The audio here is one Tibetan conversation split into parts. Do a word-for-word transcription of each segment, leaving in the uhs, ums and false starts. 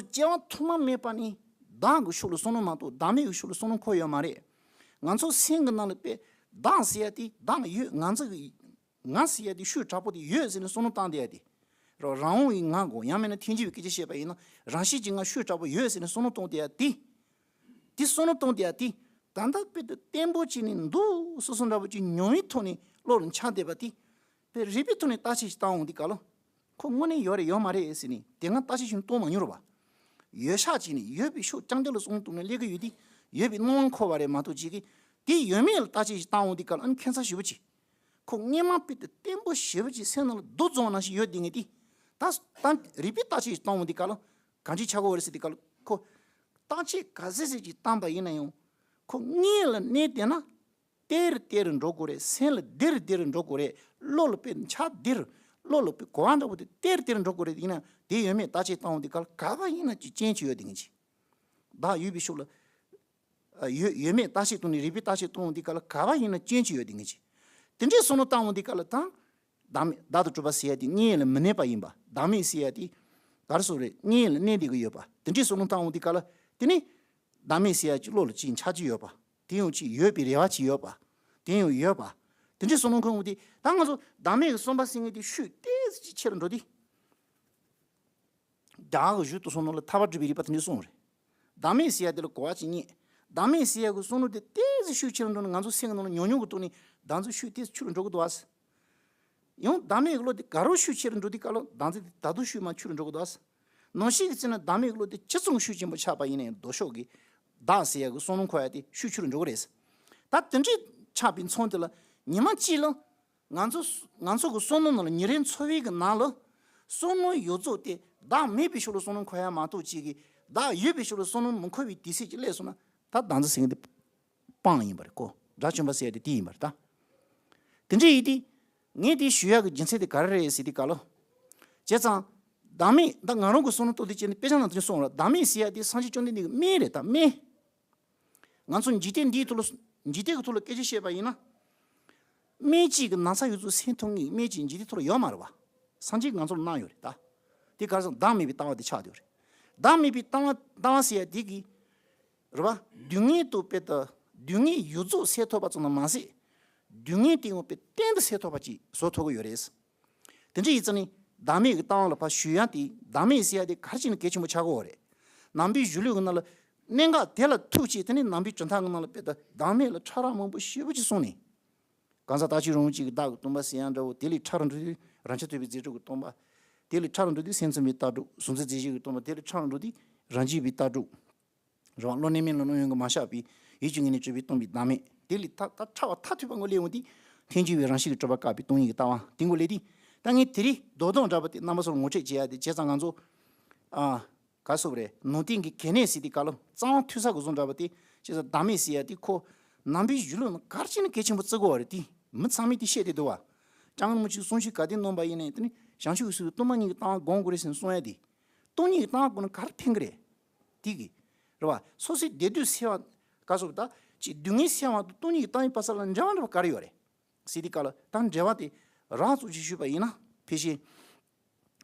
སྐྱེ་བ་ཐོག་མ་མེད་པ་ནས་བདག་གི་ཕྱོགས་ལ་བསམ་བློ་མ་གཏོགས་བདག་མེད་ཀྱི་ཕྱོགས་ལ་བསམ་བློ་འཁོར་ཡོད་མ་རེད། ང་ཚོ་སེམས་ཀྱི་ནང་ལ་དཔེ་བདག་ཟེར་ཡ་དེ་བདག་ཡོད། ང་ཚོ་གི་ང་ཟེར་ཡ་དེ་ཤུགས་དྲག་པོ་དེ་ཡོད་ཟེར་ནས་བསམ་བློ་བཏང་བསྡད་ཡ་དེ། རང་རང་དབང་གི་ང་དགོས། ཡང་མིན་ན་ཐལ་འགྱུར་བའི་སྐད་ཆ་བཤད་པ་ཡིན་ན་རང་བཞིན་གྱིས་ང་ཤུགས་དྲག་པོ་ཡོད་ཟེར་ནས་བསམ་བློ་གཏོང་བསྡད་ཡ་དེ། དེ་བསམ་བློ་གཏོང་བསྡད་ཡ་དེ། ད་ལྟ་དཔེ་དེ་བརྟན་པོ་བྱས་ནས་འདུག་སོ་སོ་འདྲ་པོ་ཅིག་མྱོང་བའི་ཐོག་ནས་བློ་ལ་འཆར་བསྡད་པ་དེ། དཔེ་རིག་པའི་ཐོག་ནས་བརྟག་དཔྱད་ཞིག་བཏང་འོང་དུས་སྐབས་ལ། ཁོ་དངོས་གནས་ཡོད་རེད་ཡོད་མ་རེད་ཟེར་ནས་དེ་སྔ་བརྟག་དཔྱད་ཞིག་གཏོང་མ་མྱོང་རུང་བ། ཡོད་ཤག་ཅིག་ནས་ཡོད་པའི་ཕྱོགས་རྐྱང་རྐྱང་ལ་བསམ་བློ་གཏོང་ནས་སླེབས་ཀྱི་ཡོད་དུས་ཡོད་པའི་སྣང་བ་འཁོར་བ་རེད་མ་གཏོགས་ཅིག་གིས་དེ་ཡོད་མེད་ལ་བརྟག་དཔྱད་ཞིག་བཏང་འོང་དུས་སྐབས་ལ་ཨ་ནི་ཁྱད་མཚར་ཞེ་པོ་ཅིག་ཁོ་སྔོན་མ་དཔེ་དེ་བརྟན་པོ་ཞེ་པོ་ཅིག་སེམས་ནང་ལ་རྡོ་བཙུགས་པ་ནང་བཞིན་ཡོད་དེ་ངེས་ཏེ། ད་ད་རིག་པའི་བརྟག་དཔྱད་ཞིག་བཏང་འོང་དུས་སྐབས་ལ་གང་ཅིའི་ཆག་གི་ཡོད་རེད་ཟེར་དུས་སྐབས་ལ་ཁོ། བརྟག་དཔྱད་ག་ཚད་ཟིག་ཅིག་བཏང་པ་ཡིན་ན་ཡང་། ཁོ་དངོས་ལ་གནས་བསྡད་ན། དེ་རུ་དེ་རུ་འགྲོ་དགོས་རེད། སེམས་ལ་འདི་རུ་འདི་རུ་འགྲོ་དགོས་རེད། བློ་ལ་དཔེ་འཆར་འདི་རུ། བློ་ལ་དཔེ་གོ་བ་འདྲ་པོ་དེ་དེ་རུ་དེ་རུ་འགྲོ་དགོས་རེད། ཡིན་ན་དེ་ཡོད་མེད་བརྟག་དཔྱད་བཏང་འོང་དུས་སྐབས་ལ་ག་པར་ཡིན་ན་ཅིག་རྐྱེན་ཅིག་ཡོད་དེ་ངེས་ཅིག་བདག་ཡོད་པའི་ཕྱོགས་ལ། ཨ། ཡོད་ཡོད་མེད་བརྟག་དཔྱད་གཏོང་ནས་རིག་པའི་བརྟག་དཔྱད་གཏོང་འོང་དུས་སྐབས་ལ་ག་པར་ཡིན་ན་རྐྱེན་ཅིག་ཡོད་དེ་ངེས་ཅིག་དེ་འདྲའི་བསམ་བློ་བཏང་འོང་དུས་སྐབས་ལ་ད། བདག་མེད་བདག་ཏུ་གྲུབ་པ་ཟེར་ཡ་དེ་དངོས་ལ་མི་གནས་པ་ཡིན་པ། བདག་མེད་ཟེར་ཡ་དེ་ག་རེ་ཟེར་རེད། དངོས་ལ་གནས་བསྡད་ཀྱི་ཡོད་པ། དེ་འདྲའི་བསམ་བློ་བཏང་འོང་དུས་སྐབས་ལ་དེ་ནི་བདག་མེད་ཟེར་ཡ་ཅིག་བློ་ལ་ཅིག་འཆར་གྱི་ཡོད་པ། དེ་ཡང་ཅིག་ཡོད་པའི་རེ་བ་ཅིག་ཡོད་པ། དེ་ཡང་ཡོད་པ། དེ་འདྲའི་བསམ་བློ་འཁོར་འོང་དུས་ད་ང་ཚོ་བདག་མེད་ཀྱི་བསམ་པ་ཟེར་མཁན་དེ་ཤུགས་ཏོག་ཙམ་ཅིག་ཆེ་རུ་འགྲོ་དུས། བདག་གི་གཞུག་ཏུ་སོང་ནོ་ལ་ཐར་པ་སྒྲུབ་པའི་རིགས་པ་དེ་འདྲ་གསུངས་རེད། བདག་མེད་ཟེར་ཡ་དེ་ལ་གོ་བ་ཅིག་རྙེད། བདག་མེད་ཟེར་ཡ་གི་བསམ་བློ་དེ་ཏོག་ཙམ་ཤུགས་ཆེ་རུ་འགྲོ་ན་ང་ཚོ་སེམས་ཀྱི་ནང་ལ་ཉུང་ཉུང་གི་ཐོག་ནས་བདག་འཛིན་ཤུགས་ཏོག་ཙམ་ཆུ་ལ་འགྲོ་གི་འདུག་ཨ། ཡང་བདག་མེད་ཀྱི་བློ་དེ་ག་རུ་ཤུགས་ཆེ་རུ་འགྲོ་དུས་སྐབས་ལ་བདག་འཛིན་དེ་ད་དུང་ཤུགས་མང་ཆུ་ལ་འགྲོ་གི་འདུག་ཨ། ནང་བཞིན་གྱི་ཚེ་ན་བདག་མེད་ཀྱི་བློ་དེ་ཅི་ཙམ་ཤུགས་ཆེན་པོ་ཆགས་པ་ཡིན་ན་ཡང་ལྡོག་ཕྱོགས་ཀྱི་བདག་ཟེར་ཡ་གི་བསམ་བློ་འཁོར་ཡ་དེ་ཤུགས་ཆུ་ལ་འགྲོ་གི་རེད། ད་དེ་འདྲའི་ཆགས་པའི་མཚམས་དེ་ལ་ཉི་མ་གཅིག་ལ། ང་ཚོ་ང་ཚོ་གི་བསམ་བློ་ནང་ལ་ཉིན་རེའི་འཚོ་བའི་གི་ནང་ལ་བསམ་བློ་ཡོངས་རྫོགས་དེ་བདག་མེད་པའི་ཕྱོགས་ལ་བསམ་བློ་འཁོར་ཡ་མ་གཏོགས་ཅིག་གིས་བདག་ཡོད་པའི་ཕྱོགས་ལ་བསམ་བློ་མི་འཁོར་བའི་དུས་ཚོད་ཅིག་སླེབས་སོང་ན་ད་བདག་འཛིན་ཟེར་མཁན་དེ་སྤངས་ཡིན་པ་རེད་ཀོ། དགྲ་བཅོམ་པ་ཟེར་ཡ་དེ་དེ་ཡིན་པ་རེད་ད། དེ་འདྲ་ཡིན་དུས་ངས་དེ་ཞུ་ཡ་གི་རྒྱུ་མཚན་དེ་ག་རེ་རེད་ཟེར་དུས་སྐབས་ལ། བྱས་ཙང་། བདག་མེད་ད་ང་རང་གི་བསམ་བློ་གཏོད་དུས་ཅིག་ནི་དཔེ་ཆ་ནང་དེ་གསུངས་རེད། བདག་མེད་ཟེར་ཡ་དེ་སངས་རྒྱས་བཅོམ་ལྡན་འདས་ཀྱི་སྨན་རེད་ད་སྨན། ང་ཚོ་འཇིག་རྟེན་འདིའི་ཐོག་ལ་འཇིག་རྟེན་གྱི་ཐོག་ལ་སྐད་ཆ་བཤད་པ་ཡིན་ན། སྨན་གཅིག་གིས་ན་ཚ་ཡོངས་རྫོགས་སེལ་ཐུབ་མཁན་གྱི་སྨན་གཅིག་འཇིག་རྟེན་ཐོག་ལ་ཡོད་མ་རེད་བ། སངས་རྒྱས་ང་ཚོ་ལ་གནང་ཡོད་རེད་ད། དེ་ག་རེ་ཟེར་ན་བདག་མེད་པའི་ལྟ་བ་དེ་ཆགས་བསྡད་ཡོད་རེད། བདག་མེད་པའི་ལྟ་བ་ལྟ་བ་ཟེར་ཡ་དེ་གིས། རེད་བ། སྡུག་བསྔལ་དང་དཔེ་ད། སྡུག་བསྔལ་ཡོངས་རྫོགས་སེལ་ཐུབ་པ་ཙམ་དུ་མ་ཟད། སྡུག་བསྔལ་དེ་ཡང་དཔེ་གཏན་དུ་སེལ་ཐུབ་པ་ཅིག་བཟོ་ཐུབ་ཀྱི་ཡོད་རེད། དེ་འདྲ་ཡིན་ཙང་ནི་བདག་མེད་ཀྱི་ལྟ་བ་ལ་ཕར་ཞུ་ཡ་དེ་བདག་མེད་ཟེར་ཡ་དེ་ག་རེ་བྱས་ནས་གལ་ཆེན་པོ་ཆགས་ཀྱི་ཡོད་རེད། ནང་པའི་གཞུང་ལུགས་ཀྱི་ནང་ལ་གནད་འགག་དེ་ལ་ཐུག་ཅིག་དེ་ནི་ནང་པའི་གྲུབ་མཐའ་གི་ནང་ལ་དཔེ་ད་བདག་མེད་ལ་ཕྲ་རགས་མང་པོ་ཞེ་པོ་ཅིག་གསུངས་ནས། གང་ཟག་རྟག་གཅིག་རང་བཞིན་གཅིག་གི་བདག་གི་སྟོང་པ་ཟེར་ཡ་འདྲ་བོ་དེ་ལས་ཕྲ་རུ་འགྲོ་དུས་རང་ཆ་ཐོས་པའི་རྫས་གྲུབ་ཀྱི་སྟོང་པ། དེ་ལས་ཕྲ་རུ་འགྲོ་དུས་སེམས་ཙམ་པའི་ལྟ་གྲུབ་གཟུང་འཛིན་རྫས་གཞན་གྱི་སྟོང་པ་དེ་ལས་ཕྲ་རུ་འགྲོ་དུས་རང་རྒྱུད་པའི་ལྟ་གྲུབ། རེད་བ། བློ་གནས་མིན་ལ་བློ་ཡོད་ཀྱི་མ་བཞག་པའི་ཡིད་ཀྱི་ངོས་ནས་གྲུབ་པའི་སྟོང་པའི་བདག་མེད་དེ་ལས་ཐ་ཐ་ཕྲ་བ་མཐར་ཐུག་པ་ངོ་ལས་འོང་དུས་ཐལ་འགྱུར་བའི་རང་བཞིན་གྱིས་གྲུབ་པ་བཀག་པའི་སྟོང་ཉིད་ཀྱི་ལྟ་བ་དེ་ངོ་ལས་དུས་ད་ངས་དེ་རིང་རྡོག་རྡོག་འདྲ་པོ་དེ་རྣམ་པ་ཚོར་ངོ་སྤྲོད་བྱེད་ཡ་དེ་བྱས་ཙང་ང་ཚོ། ཨ། ག་སོགས་རེད། ནང་བསྟན་གྱི་གལ་གནད་ཟེར་དུས་སྐབས་ལ་གཙང་མ་ཐོས་ས་གི་བཟོ་འདྲ་པོ་དེ་བྱས་ཙང་བདག་མེད་ཟེར་ཡ་དེ་ཁོ་ནང་པའི་གཞུང་ལུགས་ནང་ག་རེ་བྱས་ནས་གལ་ཆེན་པོ་བརྩི་དགོས་བ་རེད་དེ་མི་ཚང་མས་དེ་ཤེས་བསྡད་འདུག་བ། ལྕམ་མོ་ཆེའི་གསུང་ཆོས་ག་དེ་གནང་པ་ཡིན་ནའི་དེ་ནི་བྱང་ཆུབ་ཀྱི་སེམས་སྟོང་པ་ཉིད་ཀྱི་ལྟ་བ་སྒོམ་དགོས་རེད་ཟེར་ནས་གསུང་ཡ་དེ། སྟོང་ཉིད་ཀྱི་ལྟ་བ་སྒོམ་ན་ག་རེ་ཕན་གི་རེད། དེ་གི། རེད་བ། སོ་སོའི་བདེ་སྡུག་སེལ་བ། ག་སོགས་ད། ཅིག་སྡུག་བསྔལ་སེལ་བ་དང་སྟོང་ཉིད་ཀྱི་ལྟ་བའི་བར་ས་ལ་འབྲེལ་བ་འདྲ་བ་ག་རེ་ཡོད་རེད། ཟེར་དུས་སྐབས་ལ་ད་འབྲེལ་བ་དེ་རགས་ཙམ་ཅིག་ཞུས་པ་ཡིན་ན་ཕལ་ཆེར།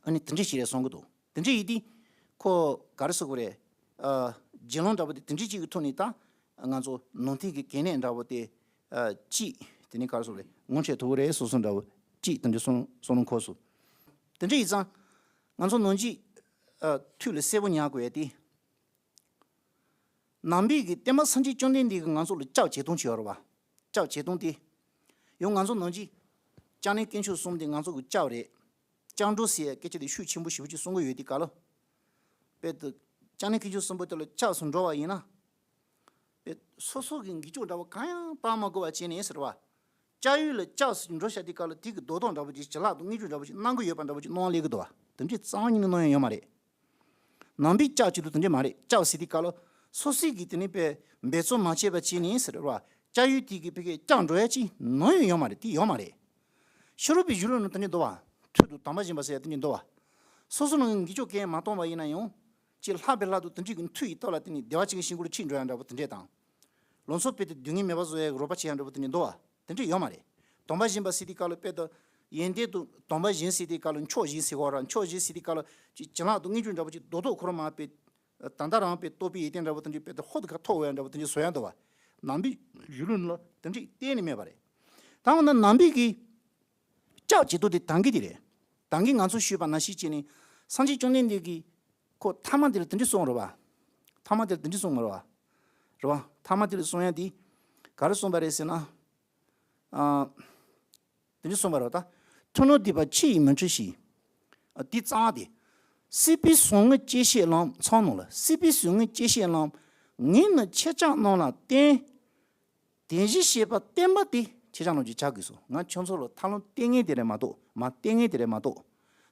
ཨ་ནི་དེ་འདྲ་ཞིག་རེད་བསམ་གི་འདུག་དེ་འདྲ་ཡིན་དུས་ཁོ་ག་རེ་ཟེར་དགོས་རེད། ཨ། བརྒྱུད་ལམ་འདྲ་པོ་དེ་དེ་འདྲ་ཅིག་གི་ཐོག་ནས་ད་ང་ཚོ་ནང་བསྟན་གྱི་གལ་གནད་འདྲ་པོ་དེ། ཨ། གཅིག་དེ་ནས་ག་རེ་ཟེར་དགོས་རེད། ངོ་འཕྲོད་ཐུབ་ཀྱི་རེད་བསམ་བསམ་འདྲ་པོ་གཅིག་དེ་འདྲ་བསམ་བསམ་བློ་འཁོར་སོང་། དེ་འདྲ་ཡིན་ཙང་ང་ཚོ་ནང་བཞིན། ཨ། ཐུགས་ལ་གསལ་པོ་ཉར་དགོས་ཡ་དེ། ནང་པའི་གི་བསྟན་པ་སངས་རྒྱས་བཅོམ་ལྡན་འདས་ཀྱིས་ང་ཚོ་ལ་སྐྱབས་བྱེད་སྟངས་ཅིག་ཡོད་རེད་བ། སྐྱབས་བྱེད་སྟངས་དེ། ཡང་ང་ཚོ་ནང་བཞིན། སྐྱབས་གནས་དཀོན་མཆོག་གསུམ་དེ་ང་ཚོ་གི་སྐྱབས་རེད། སྐྱབས་འགྲོ་ཟེར་ཡ་སྐད་ཆ་དེ་ཤུགས་ཆེན་པོ་ཞེ་པོ་ཅིག་གསུང་གི་ཡོད་དུས་སྐབས་ལ། དཔེར་ན། སྐྱབས་གནས་དཀོན་མཆོག་གསུམ་པོ་དེ་ལ་སྐྱབས་སུ་འགྲོ་བ་ཡིན་ན། དཔེར་ན་སོ་སོ་གི་འགུལ་སྐྱོད་འདྲ་བོ་གང་ཡང་བཏང་མ་དགོས་པ་བྱས་ནས་ཟེར་བ། སྐྱབས་ཡུལ་ལ་སྐྱབས་སུ་འགྲོ་བྱ་དུས་སྐབས་ལ་དེ་གི་རྡོག་རྡོག་འདྲ་བོ་ཅིག་བྱིན་རླབས་དང་བརྙས་བཅོས་འདྲ་བོ་ཅིག་གནང་གི་ཡོད་པ་འདྲ་བོ་ཅིག་གནང་སླེབས་ཀྱི་འདུག་བ། དེ་འདྲའི་རྩ་བ་ཉིད་ནས་གནང་ཡ་ཡོད་མ་རེད། ནང་པའི་སྐྱབས་བྱེད་དུས་དེ་འདྲ་མ་རེད། སྐྱབས་ཟེར་དུས་སྐབས་ལ་སོ་སོའི་གི་དེ་ནས་དཔེ་འབད་བརྩོན་མ་བྱས་པ་བྱས་ནས་ཟེར་བ། སྐྱབས་ཡུལ་དེ་གི་ཕ་གིར་སྐྱབས་འགྲོ་ཡ་ཅིག་གནང་ཡ་ཡོད་མ་རེད། དེ་ཡོད་མ་རེད། ཕྱི་རོལ་པའི་གཞུང་ལུགས་ནང་དེ་འདྲ་འདུག་བ། མཐུ་དང་དམ་པ་སྦྱིན་པ་ཟེར་ཡ་དེ་འདྲ་འདུག་བ། སོ་སོ་ནང་གི་འགུལ་སྐྱོད་གང་ཡང་མ་གཏོང་བ་ཡིན་ན་ཡང་། ཅིག་ལྷག་པའི་ལྷ་དང་དེ་འདྲའི་གི་མཐུ་ཡི་སྟོབས་ལ་བརྟེན་ནས་བདེ་བ་ཅན་གྱི་ཞིང་ཁམས་ལ་ཁྲིད་འགྲོ་ཡ་འདྲ་བོ་དེ་འདྲས་དང་། ལམ་སང་དཔེར་ན་སྡུག་བསྔལ་མེད་པ་བཟོ་ཡ་གི་རོགས་པ་བྱེད་ཡ་འདྲ་བོ་དེ་འདྲས་འདུག་བ། དེ་འདྲས་ཡོད་མ་རེད། དམ་པ་སྦྱིན་པ་ཟེར་དུས་སྐབས་ལ་དཔེར་ན། ཡོན་ཏན་དང་དམ་པ་སྦྱིན་ཟེར་དུས་སྐབས་ལ་མཆོག་སྦྱིན་ཟེར་གོ་ར། མཆོག་སྦྱིན་ཟེར་དུས་སྐབས་ལ་ཅིག་བྱིན་རླབས་དང་བརྙས་བཅོས་འདྲ་བོ་ཅིག་རྡོག་རྡོག་ཁོ་རང་མ་དཔེ། ད་ད་ལྟ་རང་དཔེ་རྟོགས་པའི་ཡིད་བརྟན་འདྲ་པོ་དེ་འདྲའི་དཔེ་ད་ཧོ་དེ་ཁ་ཐོག་འོ་ཡ་འདྲ་པོ་དེ་འདྲའི་བཟོ་ཡ་འདུག་བ། ནང་པའི་གཞུང་ལུགས་ནང་ལ་དེ་འདྲའི་གཏན་ནས་མེད་པ་རེད། ད་འོ་ན་ནང་པའི་གི་སྐྱབས་བྱེད་དོ་དེ་ད་གིན་དེ་རེད། ད་གིན་ང་ཚོ་ཞུས་པ་ནང་བཞིན་བྱས་ནས་སངས་རྒྱས་བཅོམ་ལྡན་འདས་ཀྱིས་ཁོ་ཐ་མ་དེ་ལ་དེ་འདྲ་གསུངས་རེད་བ། ཐ་མ་དེ་ལ་དེ་འདྲ་གསུངས་མ་རེད་བ། རེད་བ། ཐ་མ་དེ་ལ་གསུང་ཡ་དེ་ག་རེ་གསུངས་པ་རེད་ཟེར་ན། ཨ། དེ་འདྲ་གསུངས་པ་རེད་བ། ད་ཐུབ་རྣམས་སྡིག་པ་ཆེ་ཡིས་མི་འཁྲུ་ཞིང་། ཨ། དེ་རྩ་བ་དེ། སྲིད་པའི་ཟུག་རྔུ་བཅད་བྱེད་ལམ་ཚང་ནང་ལ་སྲིད་པའི་ཟུག་རྔུ་བཅད་བྱེད་ལམ། ངས་ནི་ཁྱེད་ཅག་རྣམས་ལ་བསྟན། དེ་བཞིན་གཤེགས་པ་བསྟན་པ་དེ་ཁྱེད་ཅག་རྣམས་ཀྱིས་བྱ་དགོས་སོ། ང་ཁྱོད་ཚོ་ལ་ཐར་ལམ་བསྟན་མཁན་དེ་རེད་མ་གཏོགས་མ་བསྟན་མཁན་དེ་རེད་མ་གཏོགས།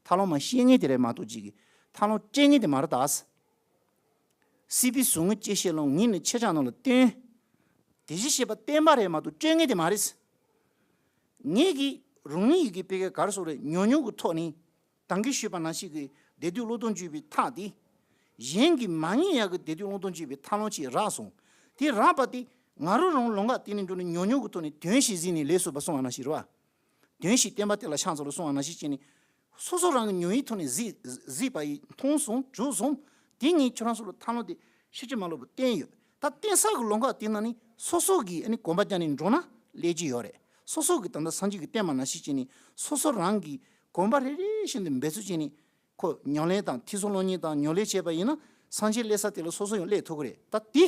ཐར་ལམ་མ་བཤད་མཁན་དེ་རེད་མ་གཏོགས་ཅིག་གིས་ཐར་ལམ་བསྐྲད་མཁན་དེ་མ་རེད་ད། སྲིད་པའི་ཟུག་རྔུ་བཅད་བྱེད་ལམ་ངས་ནི་ཁྱེད་ཅག་རྣམས་ལ་བསྟན། དེ་བཞིན་གཤེགས་པ་བསྟན་པ་རེད་མ་གཏོགས་བསྐྲད་མཁན་དེ་མ་རེད། ངས་ཀྱི་རང་ཉིད་ཀྱི་དཔེ་ག་རེ་ཟེར་རེད། ཉམས་མྱོང་གི་ཐོག་ནས་ད་གིན་ཞུས་པ་ནང་བཞིན་གྱི་བདེ་སྡུག་བློ་ལྡོག་འགྱུ་བའི་ཐག་དེ། གཞན་གྱིས་མ་རྙེད་ཡག་གི་བདེ་སྡུག་བློ་ལྡོག་འགྱུ་བའི་ཐབས་ལམ་ཅིག་རག་སོང་། དེ་རག་པ་དེ་ང་རང་རང་ལམ་ཁ་དེ་ནས་འགྲོ་ནས་ཉམས་མྱོང་གི་ཐོག་ནས་དོན་ཞིག་གཟིགས་ནས་ལས་བསགས་པ་གསུངས་པ་ནང་བཞིན་རེད་བ། དོན་ཞིག་བསྟན་པ་དེ་ལ་ཕྱག་འཚལ་ལོ་གསུངས་པ་ནང་བཞིན་བྱས་ནས། སོ་སོ་རང་གི་ཉམས་ཡིག་ཐོག་ནས་གཟིགས་གཟིགས་པ་ཡིས་མཐོང་སོང་གྲུབ་སོང་། དེ་ངས་ཁྱོད་རང་ཚོ་ལ་ཐབས་ལམ་དེ་ཕྱི་ཕྱི་མ་ལོག་པར་བསྟན་ཡོད། ད་བསྟན་ས་གི་ལམ་ཁ་དེ་ནང་ནས་སོ་སོ་གིས་ཨ་ནི་གོམ་པ་རྒྱག་ནས་འགྲོ་ན་ལེགས་ཀྱི་ཡོད་རེད། སོ་སོ་གིས་ད་ལྟ་སངས་རྒྱས་ཀྱི་བསྟན་པ་ནང་བཞིན་བྱས་ནས་སོ་སོ་རང་གིས་གོམ་པ་རེ་རེ་བཞིན་དུ་འབད་རྩོལ་བྱས་ནས་ཁོ་ཉམས་ལེན་དང་ཐོས་བསམ་སློབ་གཉེར་དང་ཉམས་ལེན་བྱས་པ་ཡིན་ན་སངས་རྒྱས་སླེབས་ས་དེ་ལ་སོ་སོ་ཡང་སླེབས་ཐུབ་ཀྱི་རེད། ད་དེ་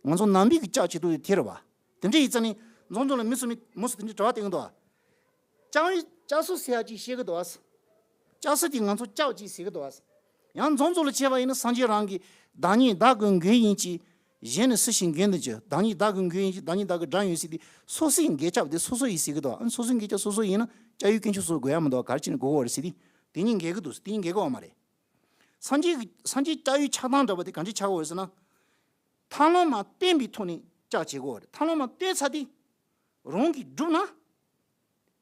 ང་ཚོ་ནང་པའི་གི་སྐྱབས་བྱེད་དུ་དེ་རེད་བ། དེ་འདྲ་ཡིན་ཙང་ནི་འཛོམས་འཛོམས་ལ་མི་སུ་མི་མི་སུ་དེ་འདྲའི་དྲི་བ་བསྟན་གི་འདུག་བ། སྐྱབས་ཡུལ་སྐྱབས་སུ་ཟེར་ཡ་ཅིག་བཤད་གི་འདུག་བ། སྐྱབས་སུ་དེ་ང་ཚོ་སྐྱབས་ཅིག་ཟེར་གི་འདུག་བ། ཡང་འཛོམས་འཛོམས་ལ་བྱས་པ་ཡིན་ན་སངས་རྒྱས་རང་གིས་བདག་ཉིད་བདག་གི་མགོན་ཡིན་གྱི། གཞན་ནི་སུ་ཞིག་མགོན་དུ་གྱུར། བདག་ཉིད་བདག་གི་མགོན་ཡིན་གྱི་བདག་ཉིད་བདག་གི་དགྲ་ཡིན་ཟེར་ཏེ་སོ་སོའི་མགོན་སྐྱབས་དེ་སོ་སོ་ཡིན་ཟེར་གི་འདུག་ཨ་ནི་སོ་སོའི་མགོན་སྐྱབས་སོ་སོ་ཡིན་ན་སྐྱབས་ཡུལ་དཀོན་མཆོག་སོ་སོ་དགོས་ཡ་མི་འདུག་ག་རེ་བྱས་ནས་དགོས་གོ་རེད་ཟེར་ཏེ་དེ་གཉིས་འགལ་གི་འདུག་དེ་གཉིས་འགལ་གི་ཡོད་མ་རེད། སངས་རྒྱས་ཀྱི་སངས་རྒྱས་སྐྱབས་ཡུལ་ཆགས་སྟངས་འདྲ་པོ་དེ་ག་འདྲས་ཆགས་གོ་རེད་ཟེར་ན། ཐབས་ལམ་མ་བསྟན་པའི་ཐོག་ནས་སྐྱབས་བྱེད་དགོས་པ་རེད། ཐབས་ལམ་མ་བསྟན་ཚར་དུས་རང་གིས་བསྒྲུབས་ན།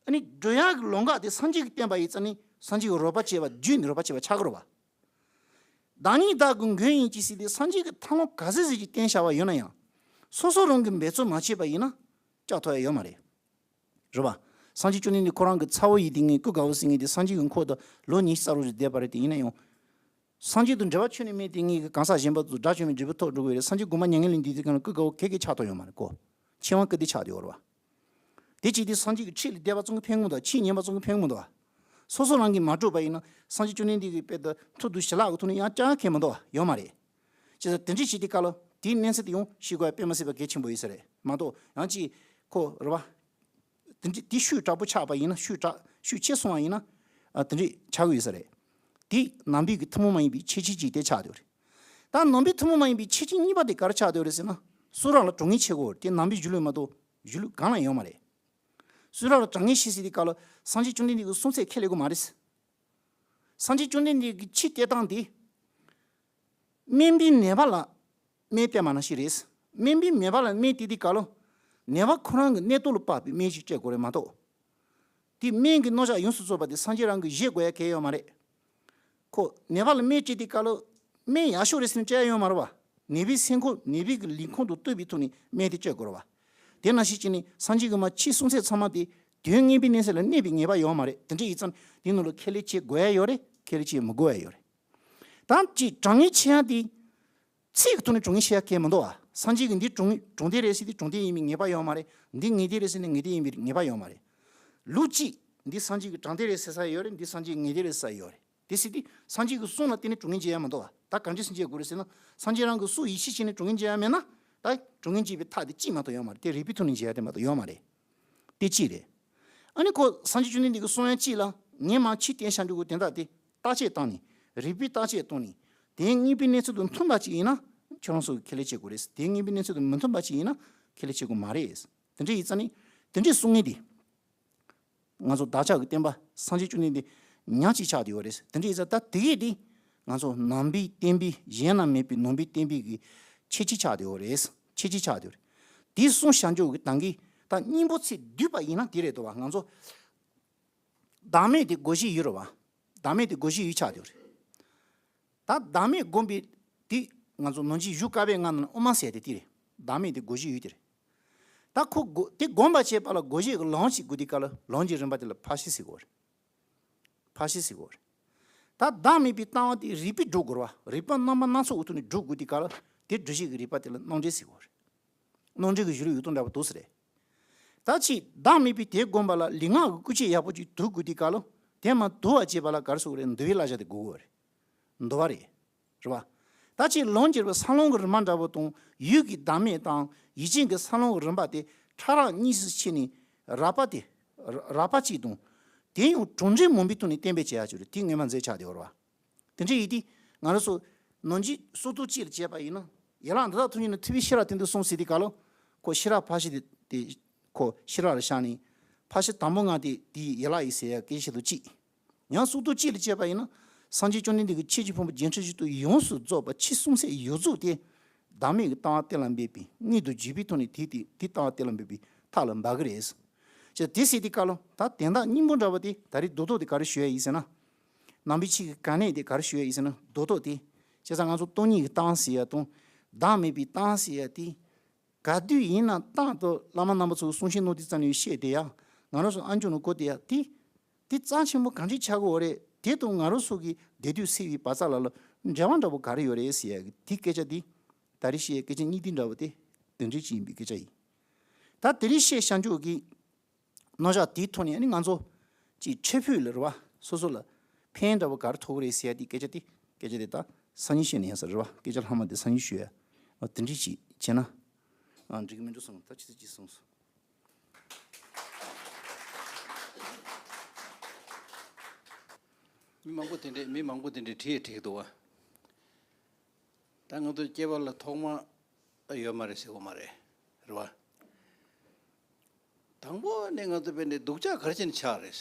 ཨ་ནི་འགྲོ་ཡག་གི་ལམ་ཁ་དེ་སངས་རྒྱས་ཀྱི་བསྟན་པ་ཡིན་ཙང་ནི་སངས་རྒྱས་ཀྱི་རོགས་པ་བྱས་པ་བརྒྱུད་ནས་རོགས་པ་བྱས་པ་ཆགས་ཀྱི་རེད་བ། བདག་ཉིད་བདག་གི་མགོན་ཡིན་གྱི་ཟེར་ཏེ་སངས་རྒྱས་ཀྱིས་ཐབས་ལམ་ག་ཚོད་ཟིག་ཅིག་བསྟན་བཞག་པ་ཡོད་ན་ཡང་། སོ་སོ་རང་གིས་འབད་རྩོལ་མ་བྱས་པ་ཡིན་ན་སྐྱབས་ཐོབ་ཡ་ཡོད་མ་རེད། རེད་བ། སངས་རྒྱས་བཅོམ་ལྡན་འདས་ཁོ་རང་གི་ཚ་བོ་ཡིན་དེ་ངས་སྐུ་དགའ་བོ་ཟེར་མཁན་དེ་སངས་རྒྱས་ཀྱི་འཁོར་དུ་ལོ་ཉི་ཤུ་རྩ་དྲུག་ཅིག་བསྡད་པ་རེད་དེ་ཡིན་ན་ཡང་། སངས་རྒྱས་དང་འབྲེལ་བ་ཁྱོན་ནས་མེད་དེ་ངེད་ཀྱི་གང་ཟག་གཞན་པ་ཚོ་དགྲ་བཅོམ་པའི་འབྲས་བུ་ཐོབ་འགྲོ་གི་རེད། སངས་རྒྱས་དགོངས་པ་མྱ་ངན་ལས་འདས་དུས་གང་ལ་སྐུ་དགའ་བོ་ག་གེ་ཆགས་ཐུབ་ཡོད་མ་རེད་ཀོ། ཆེ་བ་སྐུ་དེ་ཆགས་བསྡད་ཡོད་རེད་བ། དེ་བྱས་དུས་སངས་རྒྱས་ཀྱི་ཆོས་ལ་དད་པ་ཙམ་གྱིས་ཕན་གི་མི་འདུག་ཆོས་ཉན་པ་ཙམ་གྱིས་ཕན་གི་མི་འདུག་སོ་སོ་རང་གིས་མ་གྲུབ་པ་ཡིན་ན་སངས་རྒྱས་བཅོམ་ལྡན་འདས་ཀྱི་དཔེ་དང་མཐུ་དང་ཞི་ལྷག་གི་ཐོག་ནས་ཡང་བསྐྱར་ཁེ་མི་འདུག་བ་ཡོད་མ་རེད། བྱས་ཙང་དེ་འདྲ་བྱས་དུས་སྐབས་ལ་དེའི་གནས་ཚུལ་དེ་ཡང་ཤེས་དགོས་ཡ་དཔེ་མ་སྲིད་པ་གལ་ཆེན་པོ་ཡིན་ས་རེད་མ་གཏོགས་ཡང་ཅིག་ཁོ་རེད་བ། དེ་འདྲ་དེ་ཤུགས་དྲག་པོ་ཆགས་པ་ཡིན་ན་ཤུགས་དྲག་ཤུགས་ཆེ་སོང་བ་ཡིན་ན། ཨ་དེ་འདྲ་ཆགས་ཀྱི་ཡོད་ས་རེད། དེ་ནང་པའི་གི་ཐུན་མོང་མ་ཡིན་པའི་ཁྱད་ཆོས་ཅིག་དེ་ཆགས་བསྡད་ཡོད་རེད། ད་ནང་པའི་ཐུན་མོང་མ་ཡིན་པའི་ཁྱད་ཆོས་གཉིས་པ་དེ་ག་རེ་ཆགས་བསྡད་ཡོད་རེད་ཟེར་ན། གསུང་རབ་ལ་དྲང་ངེས་བྱེད་དགོས་རེད། དེ་ནང་པའི་གཞུང་ལུགས་མ་གཏོགས་གཞུང་ལུགས་གང་ལ་ཡོད་མ་རེད། གསུང་རབ་ལ་དྲང་ངེས་བྱེད་ཟེར་དུས་སྐབས་ལ་སངས་རྒྱས་བཅོམ་ལྡན་འདས་ཀྱི་གསུང་ཚད་ཁས་ལེན་དགོས་མ་རེད། སངས་རྒྱས་བཅོམ་ལྡན་འདས་ཀྱི་ཆོས་བསྟན་སྟངས་དེ། སྨན་པས་ནད་པ་ལ་སྨན་བསྟེན་པ་ནང་བཞིན་རེད། སྨན་པས་ནད་པ་ལ་སྨན་བསྟེན་དུས་སྐབས་ལ། ནད་པ་ཁོ་རང་གི་གནས་སྟངས་ལ་དཔག་པའི་སྨན་ཞིག་སྤྲད་དགོས་རེད་མ་གཏོགས། དེ་སྨན་གྱི་རྣམ་གཞག་ཡོངས་སུ་རྫོགས་པ་དེ་སངས་རྒྱས་རང་གིས་བཞེས་དགོས་ཡ་གང་ཡང་ཡོད་མ་རེད། ཁོ་ནད་པ་ལ་སྨན་སྤྲད་དུས་སྐབས་ལ་སྨན་ཡག་ཤོས་རེད་ཟེར་ནས་སྤྲད་ཡ་ཡོད་མ་རེད་བ། ནད་པའི་སེམས་ཁམས་ནད་པའི་གི་ལུས་ཁམས་དང་བསྟུན་པའི་ཐོག་ནས་སྨན་དེ་སྤྲད་དགོས་རེད་བ། དེ་ནང་བཞིན་བྱས་ནས་སངས་རྒྱས་ཀྱི་མ་ཕྱིའི་གསུང་ཚད་ཚང་མ་དེ་དོན་ངེས་པའི་གནས་ཚད་ལ་གནས་པའི་ངེས་པ་ཡོད་མ་རེད། དེ་འདྲ་ཡིན་ཙང་དེ་ནང་ལ་ཁས་ལེན་བྱེད་དགོས་ཡ་ཡོད་རེད། ཁས་ལེན་བྱེད་མི་དགོས་ཡ་ཡོད་རེད། ད་ཅིག་དྲང་ངེས་ཆེ་ཡ་དེ། ཚིག་གི་ཐོག་ནས་དྲང་ངེས་བྱེད་ཡ་གང་ཡང་མི་འདུག་བ། སངས་རྒྱས་ཀྱིས་འདི་དྲང་ངེས་དྲང་བདེན་རེད་ཟེར་དུས་དྲང་བདེན་ཡིན་པའི་ངེས་པ་ཡོད་མ་རེད། འདི་ངེས་བདེན་རེད་ཟེར་ནས་ངེས་བདེན་ཡིན་པའི་ངེས་པ་ཡོད་མ་རེད། ལུགས་གཅིག་འདི་སངས་རྒྱས་ཀྱིས་དྲང་བདེན་རེད་ཟེར་ས་ཡོད་རེད། འདི་སངས་རྒྱས་ཀྱིས་ངེས་བདེན་རེད་ཟེར་ས་ཡོད་རེད། དེ་ཟེར་དུས་སངས་རྒྱས་ཀྱི་གསུང་ལ་བརྟེན་ནས་དྲང་ངེས་བྱེད་ཡ་མི་འདུག་བ། ད་གང་ཅི་སེམས་ཅན་དགོས་རེད་ཟེར་ན་སངས་རྒྱས་རང་གི་གསུང་ཡིད་ཆེས་བྱས་ནས་དྲང་ངེས་བྱེད་ཡ་མེད་ན་ད་དྲང་ངེས་བྱེད་པའི་ཐབས་དེ་གཅིག་མ་གཏོགས་ཡོད་མ་རེད། དེ་རིགས་པའི་ཐོག་ནས་བྱེད་ཡ་དེ་མ་གཏོགས་ཡོད་མ་རེད། དེ་གཅིག་རེད། ཨ་ནི་ཁོ་སངས་རྒྱས་བཅོམ་ལྡན་འདས་ཀྱི་གསུང་ཡ་གཅིག་ལ་ངས་མ་ཕྱིར་བསྟན་བྱ་འགྲོ་དགོས་དོན་དག་དེ་བརྟག་དཔྱད་བཏང་ནས་རིགས་པའི་བརྟག་དཔྱད་བཏང་ནས་དེ་ངེས་པའི་གནས་ཚུལ་དང་མཐུན་པ་ཅིག་ཡིན་ན་ཁྱོད་རང་ཚོ་གིས་ཁས་ལེན་བྱེད་དགོས་རེད། དེ་ངེས་པའི་གནས་ཚུལ་དང་མི་མཐུན་པ་ཅིག་ཡིན་ན་ཁས་ལེན་བྱེད་དགོས་མ་རེད། དེ་འདྲ་ཡིན་ཙང་ནི་དེ་འདྲའི་གསུང་ངེས་དེ། ང་ཚོ་བདག་ཅག་གི་བསྟན་པ་སངས་རྒྱས་བཅོམ་ལྡན་འདས་ཉག་གཅིག་ཆགས་བསྡད་ཡོད་རེད། དེ་འདྲ་ཡིན་ཙང་ད་དེ་གས་དེ་ང་ཚོ་ནང་པའི་བསྟན་པའི་གཞན་ན་མེད་པའི་ནང་པའི་བསྟན་པའི་གི་ཁྱད་ཆོས་ཆགས་བསྡད་ཡོད་རེད། ཁྱད་ཆོས་ཆགས་བསྡད་ཡོད་རེད། དེ་གསུང་བྱ་འཇོག་གི་ད་གིན་ད་སྙིང་པོ་ཚིག་བསྡུས་པ་ཡིན་ན་དེ་རེད་དོ་བ། ང་ཚོ་བདག་མེད་དེ་སྒོ་བཞི་ཡོད་རེད་བ། བདག་མེད་དེ་སྒོ་བཞི་ཡོད་ཆགས་བསྡད་ཡོད་རེད། ད་བདག་མེད་བསྒོམ་པའི་དེ་ང་ཚོ་ནང་ཆོས་བཞུགས་དཀའ་བའི་ང་ནང་དབུ་མ་ཟེར་དེ་དེ་རེད། བདག་མེད་དེ་སྒོ་བཞི་ཡོད་དེ་རེད། ད་ཁོ་སྒོ་དེ་བསྒོམ་པ་བྱེད་པ་ལ་སྒོ་བཞི་གི་ལམ་ཞིག་དགོས་དུས་སྐབས་ལ་ལམ་གྱི་རིམ་པ་དེ་ལ་ཕར་ཕྱིན་ཟེར་གོ་རེད། ཕར་ཕྱིན་ཟེར་གོ་རེད། ད་བདག་མེད་པའི་ལྟ་བ་དེ་རིགས་པས་སྒྲུབ་དགོས་རེད་བ། རིགས་པ་རྣམ་པ་སྣ་ཚོགས་ཀྱི་ཐོག་ནས་སྒྲུབ་དགོས་དུས་སྐབས་ལ་དེ་སྒྲུབ་བྱེད་ཀྱི་རིགས་པ་དེ་ལ་རྣམ་འགྲེལ་ཟེར་དགོས་རེད། རྣམ་འགྲེལ་གྱི་གཞི་རུ་ཡོད་སྟངས་འདྲ་པོ་འདུག་ཟེར་རེད། ད་ཅིག་བདག་མེད་པའི་དེ་བསྒོམ་པ་ལ་ལུས་ངག་གི་སྐུལ་བྱེད་ཡག་པོ་ཅིག་བསྡུ་དགོས་དུས་སྐབས་ལ་དེ་མ་བསྡུ་བ་བྱེད་པ་ལ་ག་རེ་ཟེར་དགོས་རེད། འདུལ་བའི་བསླབ་བྱ་དེ་དགོས་ཀྱི་ཡོད་རེད། འདུལ་བ་རེད། རེད་བ། ད་ཅིག་ལམ་གྱི་རིམ་པ་སང་ལམ་གྱི་རིམ་པ་འདྲ་པོ་དང་ཡུལ་གྱི་བདག་མེད་དང་ཡུལ་ཅན་གྱི་སང་ལམ་གྱི་རིམ་པ་དེ་ཕྲ་རགས་གཉིས་སུ་ཕྱེ་ནས་རགས་པ་དེ། རགས་པ་གཅིག་དང་། དེ་ཡང་གྲུབ་འབྲས་མུན་པའི་ཐོག་ནས་གཏན་འབེབས་བྱེད་ཡག་ཅིག་རེད། དེ་ངོ་མ་མཛད་ཆགས་བསྡད་ཡོད་རེད་བ། དེ་འདྲ་ཡིན་དུས་ང་རང་ཚོ་ནང་ཆོས་སུ་གཏོགས་གཅིག་ལ་བྱས་པ་ཡིན་ན། ཡན་ལག་འདི་དག་ཐམས་ཅད་ནི་ཐུབ་པའི་ཤེས་རབ་སྟེང་དུ་གསུངས་ཟེར་དུས་སྐབས་ལ། ཁོ་ཤེས་རབ་ཕར་ཕྱིན་དེ་དེ་ཁོ་ཤེས་རབ་ལ་བཞག་ནས་ཕར་ཕྱིན་དང་པོ་ལྔ་དེ་དེའི་ཡན་ལག་ཡིན་ཟེར་ཡག་སྐད་ཆ་བཤད་དུས་གཅིག་ཡང་སུ་གཏོགས་གཅིག་ལ་བྱས་པ་ཡིན་ན། སངས་རྒྱས་བཅོམ་ལྡན་འདས་ཀྱིས་ཆོས་ཀྱི་ཕུང་པོ་བརྒྱད་ཁྲི་བཞི་སྟོང་ཡོངས་སུ་རྫོགས་པ་ཕྱིར་གསུངས་སའི་ཡོངས་རྫོགས་དེ། བདག་མེད་ཀྱི་ལྟ་བ་གཏན་ལ་འབེབས་པའི་མངོན་དུ་གྱུར་པའི་ཐོག་ནས་དེ་དེ་དེ་ལྟ་བ་གཏན་ལ་འབེབས་པའི་ཐབས་ལ་འབབ་ཀྱི་རེད། ཅེས་དེ་ཟེར་དུས་སྐབས་ལ་ད་དོན་དག་སྙིང་པོ་འདྲ་པོ་དེ་ད་རེས་རྡོག་རྡོག་དེ་ག་རེ་ཞུ་ཡ་ཡིན་ཟེར་ན། ནང་པའི་ཆོས་ཀྱི་གལ་གནད་དེ་ག་རེ་ཞུ་ཡ་ཡིན་ཟེར་ན། རྡོག་རྡོག་དེ། བྱས་ཙང་ང་ཚོ་སྟོང་ཉིད་ཀྱི་ལྟ་བ་ཟེར་ཡ་དང་། བདག་མེད་པའི་ལྟ་བ་ཟེར་ཡ་དེ། ག་དུས་ཡིན་ན་རྟག་ཏུ་བླ་མ་རྣམ་པ་ཚོས་གསུང་བཤད་གནང་དུས་ཙམ་ནས་བཤད་བསྡད་ཡ། ང་རང་ཚོ་ཨམ་ཅོག་ནང་གོ་བསྡད་ཡ་དེ། དེ་རྩ་ཆེན་པོ་གང་འདྲ་ཆགས་ཀྱི་ཡོད་རེད། དེ་དང་ང་རང་ཚོ་གི་བདེ་སྡུག་སེལ་བའི་བག་ཆགས་ལ་ལ་འབྲེལ་བ་འདྲ་པོ་ག་རེ་ཡོད་རེད་ཟེར་ཡ་གི་དེ་སྐད་ཆ་དེ། ད་རེས་བཤད་ཡ་སྐད་ཆ་གཉིས་དེ་འདྲ་པོ་དེ་དེ་འདྲ་ཅིག་ཡིན་པའི་སྐད་ཆ་ཡིན། ད་དེ་རིང་བཤད་བྱ་འཇོག་གི་རྣམ་གཞག་དེའི་ཐོག་ནས་ཨ་ནི་ང་ཚོ་ཅིག་ཆོས་ཕུད་ལ་རེད་བ། སོ་སོ་ལ་ཕན་འདྲ་པོ་ག་རེ་ཐོགས་རེད་ཟེར་ཡ་དེ་སྐད་ཆ་དེ། སྐད་ཆ་དེ་ད་སང་ཉིན་བཤད་ན་ཡིན་ས་རེད་བ། སྐད་ཆ་ལྷག་མ་དེ་སང་ཉིན་ཞུ་ཡ། འོ་དེ་འདྲ་ཅིག་བྱས་ན། ཨ་འགྲིག་གི་མི་འགྲོ་སོང་། ད་ཆུ་ཚོད་གཅིག་སོང་སོང་། མི་མང་པོ་དེ་འདྲས་མི་མང་པོ་དེ་འདྲས་བྲིས་བྲིས་འདུག་བ། ད་ང་ཚོ་སྐྱེ་བ་ལ་ཐོག་མ་ཡོད་མ་རེད་ཟེར་གོ་མ་རེད། རེད་བ། དང་པོ་ནས་ང་ཚོ་དཔེ་འདྲ་སྡུག་ཅག་ག་རེ་བྱས་ནས་ཆགས་རེད།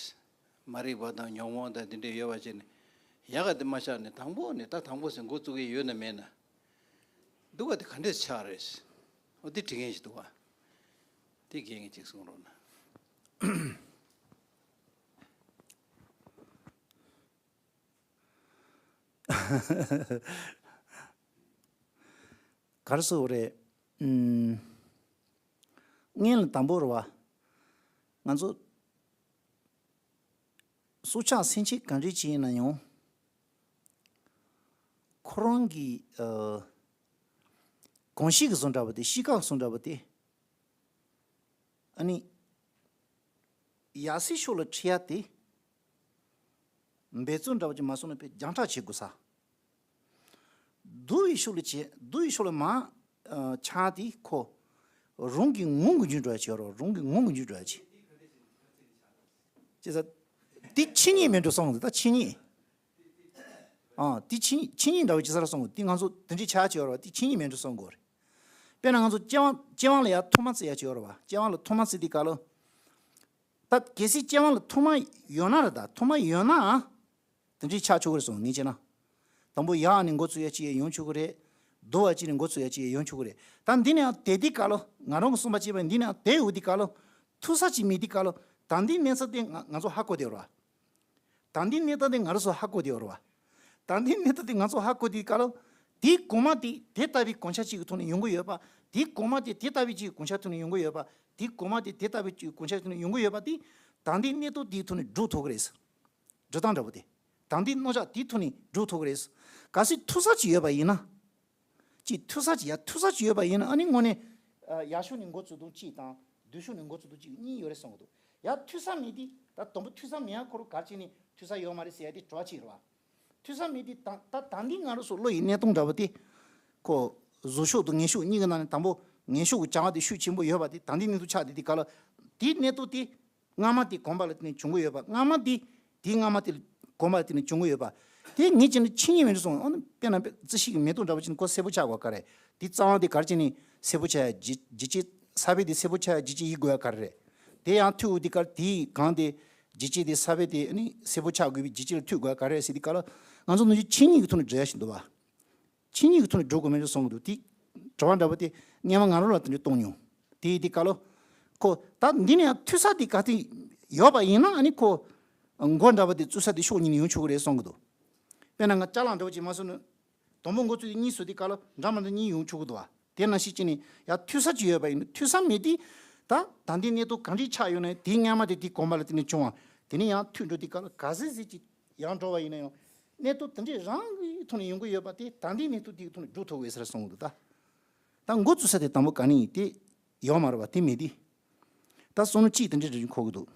མ་རིག་པ་དང་ཉོན་མོངས་དང་དེ་འདྲས་ཡོད་པ་བྱས་ནས། ཡག་ག་དེ་མ་ཆགས་ནས་དང་པོ་ནས་ད་དང་པོ་ཟེར་འགོ་བཙུགས་ཀྱི་ཡོད་ན་མེད་ན། སྡུག་ག་དེ་ག་འདྲས་ཆགས་རེད། འོ་དེ་དྲི་མཁན་ཞིག་འདུག་བ། དེ་རྒན་གྱིས་ཅིག་གསུང་རོགས་གནང་། ག་རེ་ཟེར་དགོས་རེད། ཨུམ། སྔོན་ལ་དང་པོ་རེད་བ། ང་ཚོ་སྲོག་ཆགས་སེམས་ཅན་གང་འདྲ་ཅིག་ཡིན་ན་ཡང་ཁོ་རང་གི་ཨ་གོམས་གཤིས་ཀྱི་བཟོ་འདྲ་པོ་དེ། གཤིས་ཀ་བཟོ་འདྲ་པོ་དེ། ཨ་ནི། ཡག་སའི་ཕྱོགས་ལ་ཁྲིད་ཡ་དེ། འབད་བརྩོན་འདྲ་པོ་ཅིག་མ་སོང་ན་དཔེ་རྒྱང་གྲགས་བྱེད་དགོས་ས། སྡུག་པའི་ཕྱོགས་ལ་བྱེད། སྡུག་པའི་ཕྱོགས་ལ་མར་ཨ་ཆགས་དེ་ཁོ། རང་གི་ངང་གིས་འཇུ་འགྲོ་ཡ་བྱེད་རོགས། རང་གི་ངང་གིས་འཇུ་འགྲོ་ཡ་བྱེད། ཅེས་ཟེར། དེ་ཆོས་ཉིད་མིན་འགྲོ་སོང་། ད་ཆོས་ཉིད། ཨ་དེ་ཆོས་ཆོས་ཉིད་འདྲ་བོ་ཅིག་ས་ར་སོང་གོ། དེ་ང་ཚོ་དེ་འདྲའི་ཆ་ཅིག་ཡོད་རེད་བ། དེ་ཆོས་ཉིད་མིན་འགྲོ་སོང་གོ་རེད། དཔེར་ན་ང་ཚོ་སྤྱི་དབང་སྤྱི་དབང་ལ་ཡ་ཐོག་མ་བརྩི་ཡ་ཅིག་ཡོད་རེད་བ། སྤྱི་དབང་ལ་ཐོག་མ་བརྩི་དུས་སྐབས་ལ། ད་གལ་སྲིད་སྤྱི་དབང་ལ་ཐོག་མ་ཡོད་ན་རེད། ད་ཐོག་མ་ཡོད་ན་ཨ། དེ་འདྲའི་ཆགས་ཆོག་གི་རེད་སོང་ངས་བྱས་ན། དང་པོ་ཡག་ནས་འགོ་ཚུགས་ཡ་ཅིག་ཡང་ཡོང་ཆོག་གི་རེད། སྡུག་པ་ཅིག་ནས་འགོ་ཚུགས་ཡ་ཅིག་ཡང་ཡོང་ཆོག་གི་རེད། ད་འདི་ནས་ཡང་དེ་དུས་སྐབས་ལ་ང་རང་གི་གསུངས་པ་བྱས་པ་འདི་ནས་ཡང་དེ་ཡོད་དུས་སྐབས་ལ། ཐུག་ས་ཅིག་མེད་དུས་སྐབས་ལ། ད་འདི་གནས་ཚུལ་དེ་ང་ང་ཚོ་ཧ་གོ་བསྡད་ཡོད་རེད་བ། ད་འདི་གནས་སྟངས་དེ་ང་རང་ཚོ་ཧ་གོ་བསྡད་ཡོད་རེད་བ། ད་འདི་གནས་སྟངས་དེ་ང་ཚོ་ཧ་གོ་དུས་སྐབས་ལ། དེའི་གོང་མ་དེ་དེ་ལྟ་བུའི་གོམས་ཆ་གཅིག་གི་ཐོག་ནས་ཡོང་གི་ཡོད་པ། དེའི་གོང་མ་དེ་དེ་ལྟ་བུའི་གཅིག་གི་གོམས་ཆ་ཐོག་ནས་ཡོང་གི་ཡོད་པ། དེའི་གོང་མ་དེ་དེ་ལྟ་བུའི་གཅིག་གི་གོམས་ཆ་ཐོག་ནས་ཡོང་གི་ཡོད་པ་དེ། ད་འདི་གནས་སྟངས་དེའི་ཐོག་ནས་སྒྲུབ་ཐུབ་ཀྱི་རེད། སྒྲུབ་སྟངས་འདྲ་པོ་དེ། ད་འདི་རྣམ་གཞག་དེའི་ཐོག་ནས་སྒྲུབ་ཐུབ་ཀྱི་རེད། གལ་སྲིད་ཐུག་ས་ཅིག་ཡོད་པ་ཡིན་ན། ཅིག་ཐུག་ས་ཅིག་ཡ་ཐུག་ས་ཅིག་ཡོད་པ་ཡིན་ན་ཨ་ནི་དངོས་གནས། ཨ་ཡག་ཕྱོགས་ནས་འགོ་བཙུགས་དོན་གཅིག་དང་སྡུག་ཕྱོགས་ནས་འགོ་བཙུགས་དོན་གཅིག་གཉིས་ཡོད་རེད་བསམ་གྱི་འདུག་ཡ་ཐུག་ས་མེད་དུས་ད་དང་པོ་ཐུག་ས་མེད་ཡ་ཁོ་རང་ག་རེ་བྱས་ནས་ཐུག་ས་ཡོད་མ་རེད་ཟེར་ཡ་དེ་དྲི་བ་གཅིག་རེད་བ། ཐུག་ས་མེད་དུས་ད་ད་ད་འདི་ང་རང་ཚོ་བློ་ཡི་གནས་སྟངས་འདྲ་བོ་དེ། ཁོ་གཟུགས་ཕྱོགས་དང་ངན་ཕྱོགས་གཉིས་ཀྱི་ནང་ནས་དང་པོ་ངན་ཕྱོགས་ཀྱི་བྱ་བ་དེ་ཤུགས་ཆེན་པོ་ཡོད་པ་དེ། ད་འདི་གནས་ཚུལ་ཆགས་དེ་དེ་ག་ལ། དེའི་གནས་སྟངས་དེ། སྔ་མ་དེ་གོམས་པ་ལ་བརྟེན་ནས་བྱུང་གི་ཡོད་པ། སྔ་མ་དེ་དེའི་སྔ་མ་དེ་གོམས་པ་ལ་བརྟེན་ནས་བྱུང་གི་ཡོད་པ། དེ་ངས་བྱས་ན་ཆོས་ཉིད་མིན་འགྲོ་སོང་། ཨ་ནི་དཔེར་ན་དཔེ་རྩི་ཤིང་གི་མེ་ཏོག་འདྲ་བོ་བྱས་ན་ཁོ་སེར་པོ་ཆགས་དགོས་ག་རེ། དེ་རྩ་བ་དེ་ག་རེ་བྱས་ནས་སེར་པོ་ཆགས་ཡ་ལྗིད་ལྗིད་ཆེ་ས་བོན་དེ་སེར་པོ་ཆགས་ཡ་ལྗིད་ཆེ་ཡིན་དགོས་ཡ་ག་རེ་རེད། དེ་ཡང་མཐུད་འོ་དེ་ག་རེ་དེའི་གང་དེ་ལྗིད་ཆེ་དེ་ས་བོན་དེ་ཨ་ནི་སེར་པོ་ཆགས་དགོས་པའི་ལྗིད་ཆེ་ལ་མཐུད་དགོས་ཡ་ག་རེ་རེད་ཟེར་དུས་སྐབས་ལ་ང་ཚོ་ནུས་ཆོས་ཉིད་ཀྱི་ཐོག་ནས་འགྲེལ་ཡ་ཞིག་འདུག་བ། ཆོས་ཉིད་ཀྱི་ཐོག་ནས་འགྲོ་དགོས་མེད་ཅེས་གསུང་གི་འདུག་དེ་དྲི་བ་འདྲ་པོ་དེ་སྔོན་མ་ང་རང་ལ་དེ་འདྲ་གཏོང་མྱོང་། དེ་ཡིན་དུས་སྐབས་ལ། ཁོ་ད་འདི་ནས་ཡང་ཐུག་ས་དེ་ག་དེ་ཡོད་པ་ཡིན་ན་ཨ་ནི་ཁོ་མགོ་འདྲ་པོ་དེ་བཙུགས་ས་དེ་ཕྱོགས་གཉིས་ནས་ཡོང་ཆོག་གི་རེད་གསུང་གི་འདུག་དཔེར་ན་ང་ཅ་ལག་འདྲ་པོ་ཅིག་མ་བཟོས་ན། དང་པོ་འགོ་བཙུགས་དེ་གཉིས་བཟོས་དུས་སྐབས་ལ་འདྲ་མི་འདྲ་གཉིས་ཡོང་ཆོག་གི་འདུག་བ། དེ་ནང་བཞིན་བྱས་ནས་ཡང་ཐུག་ས་ཅིག་ཡོད་པ་ཡིན་ན་ཐུག་ས་མེད་དུས། ད་ད་འདི་གནས་སྟངས་གང་འདྲའི་ཆགས་ཡོད་ན་དེའི་སྔོན་མ་དེ་དེའི་གོམས་པ་ལ་བརྟེན་ནས་བྱུང་བ། དེ་ནས་ཡང་མཐུད་འགྲོ་དུས་སྐབས་ལ་ག་ཚོད་ཙམ་ཅིག་ཡར་འགྲོ་བ་ཡིན་ན་ཡང་། གནས་སྟངས་དེ་འདྲའི་རང་གི་ཐོག་ནས་ཡོང་གི་ཡོད་པ་དེ་ད་ལྟའི་གནས་སྟངས་དེའི་ཐོག་ནས་སྒྲུབ་ཐུབ་ཀྱི་ཡོད་ཟེར་གསུངས་འདུག་ད་ད་འགོ་བཙུགས་ས་དེ་དང་པོ་ག་ནས་ཡིན་དེ་ཡོད་མ་རེད་པ། དེ་མེད་དེ། ད་བསམ་བློ་གཅིག་དེ་འདྲའི་འདྲ་འཁོར་གི་འདུག